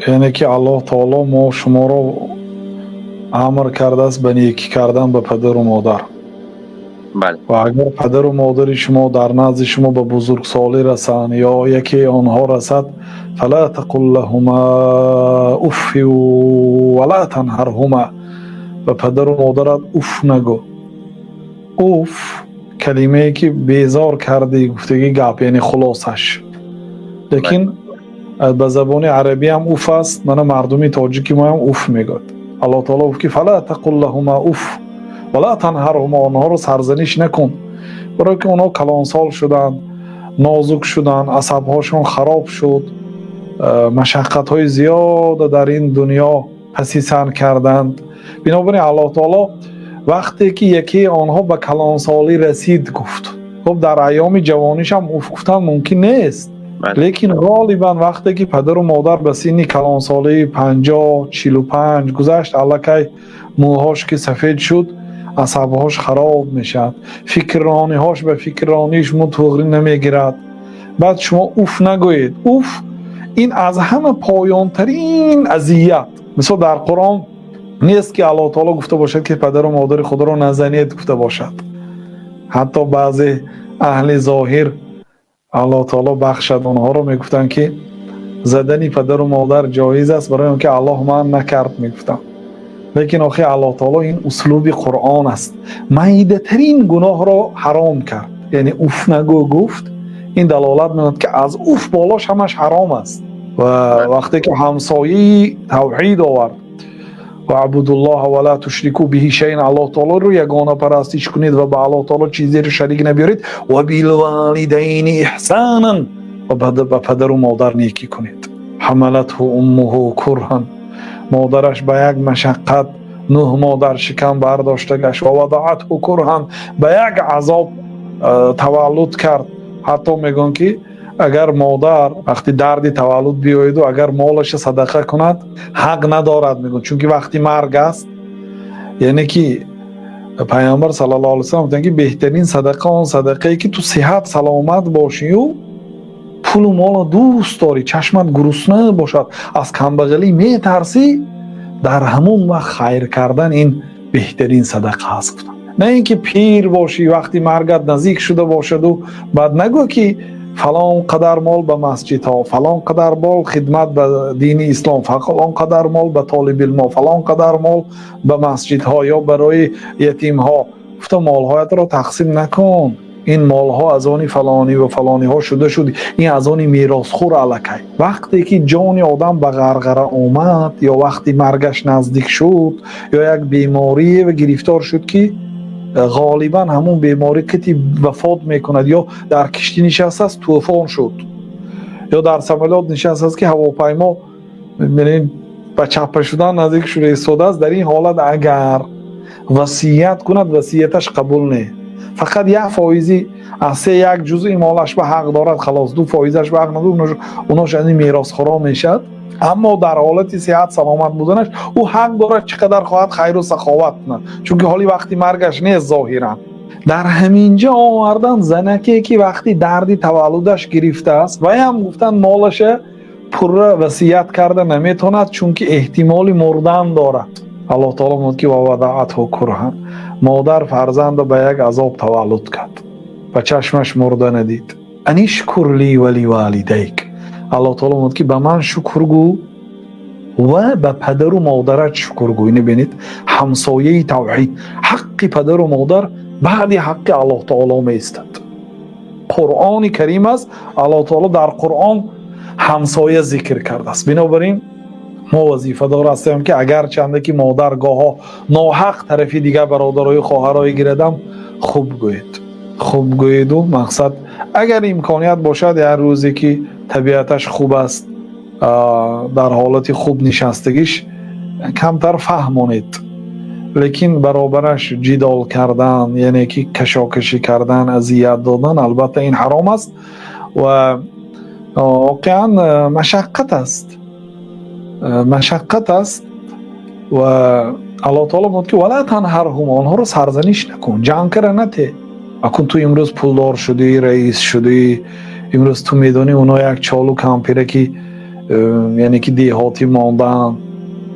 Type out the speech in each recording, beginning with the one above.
Яъне ки Аллоҳ таоло мо шуморо амр кардааст ба некӣ кардан ба падару модар. Бале. Ва агар падару модари шумо дар назди шумо ба бузургсолӣ расанд ё яке онҳо расад, فلا تقل لهما أف ولا تنهرهما, ба падару модарат уф нагӯ. Уф калимае ки безор кардӣ гуфтагӣ гап, яъне хулосаш. Лекин ба забони арабӣ ҳам уф аст, мана мардуми тоҷики моам уф мегӯяд. Аллоҳ таоло гуфт ки فلا تقل لهما أف ولا تنهرهما, онҳоро сарзаниш накун, барое ки онҳо калонсол шуданд, нозук шуданд, асабҳошон хароб шуд, машаққатҳои зиёда дар ин дунё паси сар карданд. Бинобар ин Аллоҳ таоло вақте ки якеи онҳо ба калонсолӣ расид гуфт. Хуб, дар айёми ҷавонишам уф гуфтан мумкин нест, лекин ғолибан вақте ки падару модар ба синни калонсолии 50, 45 гузашт, аллакай мӯҳош ки сафед шуд, асабҳош хароб мешавад, фикррониҳош ба фикррониш мутуғрӣ намегирад. Баъд шумо уф нагӯед. Уф ин аз ҳама поёнтарин азият. Мисол, дар Қуръон нест ки Аллоҳ таоло гуфта бошад ки падару модари худро назанед гуфта бошад. Ҳатто баъзе аҳли зоҳир, Аллоҳ таоло бахшад онҳоро, мегуфтанд ки задани падару модар ҷоиз аст, барои он ки Аллоҳ манъ накард, мегуфтанд. Лекин охи, Аллоҳ таоло, ин услуби Қуръон аст, майдатарин гуноҳро ҳаром кард. Яъне уф нагӯ гуфт, ин далолат менамояд ки аз уф болош ҳамаш ҳаром аст. Ва вақте ки ҳамсояи тавҳид овард, واعبدوا الله ولا تشركوا به شيئا, Аллоҳ таолоро ягона парастиш кунед ва ба Аллоҳ таоло чизеро шарик набиёред, وبالوالدين إحسانا, ва ба падару модар некӣ кунед. حملته أمه كرها, модараш ба як машаққат 9 моҳ дар шикам бардошта гашт, ووضعته كرها, ба як азоб таваллуд кард. Ҳатто мегӯянд ки агар модар вақти дарди таваллуд биёяду агар молаша садақа кунад, ҳақ надорад, мегӯянд, чунки вақти марг аст. Яъне ки Пайғамбар саллаллоҳу алайҳи васаллам гуфтанд ки беҳтарин садақа он садақае ки ту сиҳат саломат бошию пулу моло дӯст дорӣ, чашмат гурусна бошад, аз камбағалӣ метарсӣ, дар ҳамон вақт хайр кардан ин беҳтарин садақа аст, гуфтанд. На ин ки пир бошӣ, вақти маргат наздик шуда бошаду баъд нагӯ ки фалон қадар мол ба масҷидҳо, фалон қадар мол хидмат ба дини ислом, фалон қадар мол ба толибилмо, фалон қадар мол ба масҷидҳо ё барои ятимҳо гуфта молҳоятро тақсим накун. Ин молҳо аз они фалонӣ ва фалониҳо шуда шуд, ин аз они меросхӯр. Аллакай вақте ки ҷони одам ба ғарғара омад ё вақти маргаш наздик шуд ё як беморие гирифтор шуд, ки ғолибан ҳамун беморӣ кати вафот мекунад, ё дар киштӣ нишастааст, тӯфон шуд, ё дар самолёт нишастааст ки ҳавопаймо ба чаппа шудан наздик шуда истодааст, дар ин ҳолат агар васият кунад, васияташ қабул не. Фақат 1 фоизи аз се як ҷузъи молаш ба ҳақ дорад, халос, 2 фоизаш ба ҳақ надорад, унош аз ин меросхӯрон мешавад. Аммо дар ҳолати сиҳат саломат буданаш ӯ ҳақ дорад чӣ қадар хоҳад хайру саховат кунад, чунки ҳоли вақти маргаш нест зоҳиран. Дар ҳамин ҷо овардан занаке ки вақти дарди таваллудаш гирифтааст, ваям гуфтанд, молаша пурра васият карда наметавонад, чунки эҳтимоли мурдан дорад. Аллоҳ таоло мегӯяд ки ووضعته كرها, модар фарзандро ба як азоб таваллуд кард, ба чашмаш мурда надид. أن اشكر لي ولوالديك, Аллоҳ таоло мегӯяд ки ба ман шукр гӯ ва ба падару модарат шукр гӯ. Ине бинед, ҳамсояи тавҳид, ҳаққи падару модар баъди ҳаққи Аллоҳ таоло меистад. Қуръони Карим аст, Аллоҳ таоло дар Қуръон ҳамсоя зикр кардааст. Бинобар ин мо вазифадор ҳастем ки агарчанде ки модар гоҳо ноҳақ тарафи дигар бародарою хоҳарое гирадам, хуб гӯед, хуб гӯеду мақсад, агар имконият бошад, як рӯзе ки табиаташ хуб аст, дар ҳолати хуб нишастагиш, камтар фаҳмонед. Лекин баробараш ҷидол кардан, яъне ки кашокашӣ кардан, азият додан, албатта ин ҳаром аст ва воқеан машаққат аст, машаққат аст. Ва Аллоҳ таоло мегӯяд ки ولا تنهرهما, онҳоро сарзаниш накун, ҷанг кара нате. Акун ту имрӯз пулдор шудӣ, раис шудӣ, имрӯз ту медонӣ, оно як чолу кампире ки Яъне ки деҳотӣ мондаанд,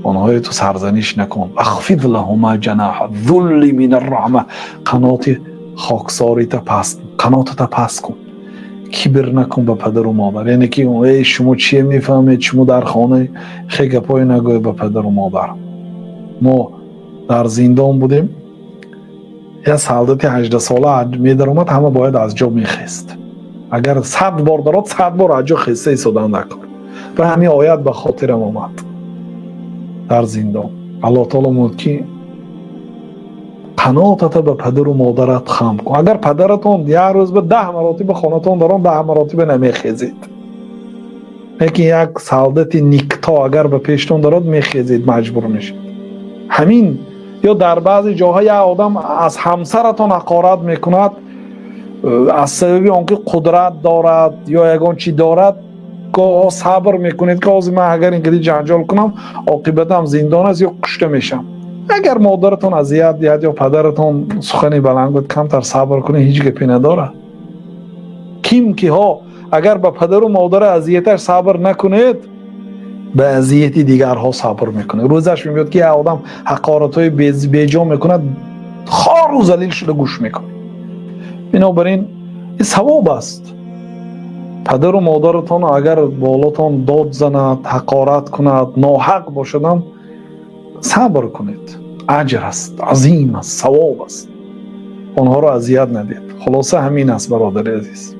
онҳои ту сарзаниш накун. واخفض لهما جناح الذل من الرحمة, қаноти хоксорита паст, қанотата паст кун, кибр накун ба падару модар. Яъне ки эй, шумо чие мефаҳмед, шумо дар хона хе гапҳое нагӯед ба падару модар. Мо дар зиндон будем, як солдати 18-сола медаромад, ҳама бояд аз ҷо мехест. Агар 100 бор дарод, 100 бор аз ҷо хеста истодан дар кор. Ва ҳамин оят ба хотирам омад дар зиндон. Аллоҳ таоло мегӯяд, ки қанотата ба падару модарат хам кун. Агар падаратон як рӯз ба 10 маротиба хонатон дарон, 10 маротиба намехезед, лекин як солдати никто агар ба пештон дарод, мехезед, маҷбур мешед. Ҳамин ё дар баъзе ҷоҳо як одам аз ҳамсаратон ҳақорат мекунад, аз сабаби он ки қудрат дорад ё ягон чӣ дорад, гоҳо сабр мекунед, ки ҳозир ман агар ин қади ҷанҷол кунам, оқибатам зиндон аст ё кушта мешавам. Агар модаратон азият диҳад ё падаратон сухани баланд гӯяд, камтар сабр кунед, ҳеҷ гапе надорад. Ким киҳо агар ба падару модара азияташ сабр накунед, ба азияти дигарҳо сабр мекунед. Рӯзаш мебиёд, ки як одам ҳақоратҳои беҷо мекунад, хору залил шуда гӯш мекунед. Бинобар ин савоб аст. Падару модаратон агар болотон дод занад, ҳақорат кунад, ноҳақ бошадам, сабр кунед, аҷр аст, азим аст, савоб аст. Онҳоро азият надиҳед. Хулоса, ҳамин аст, бародари азиз.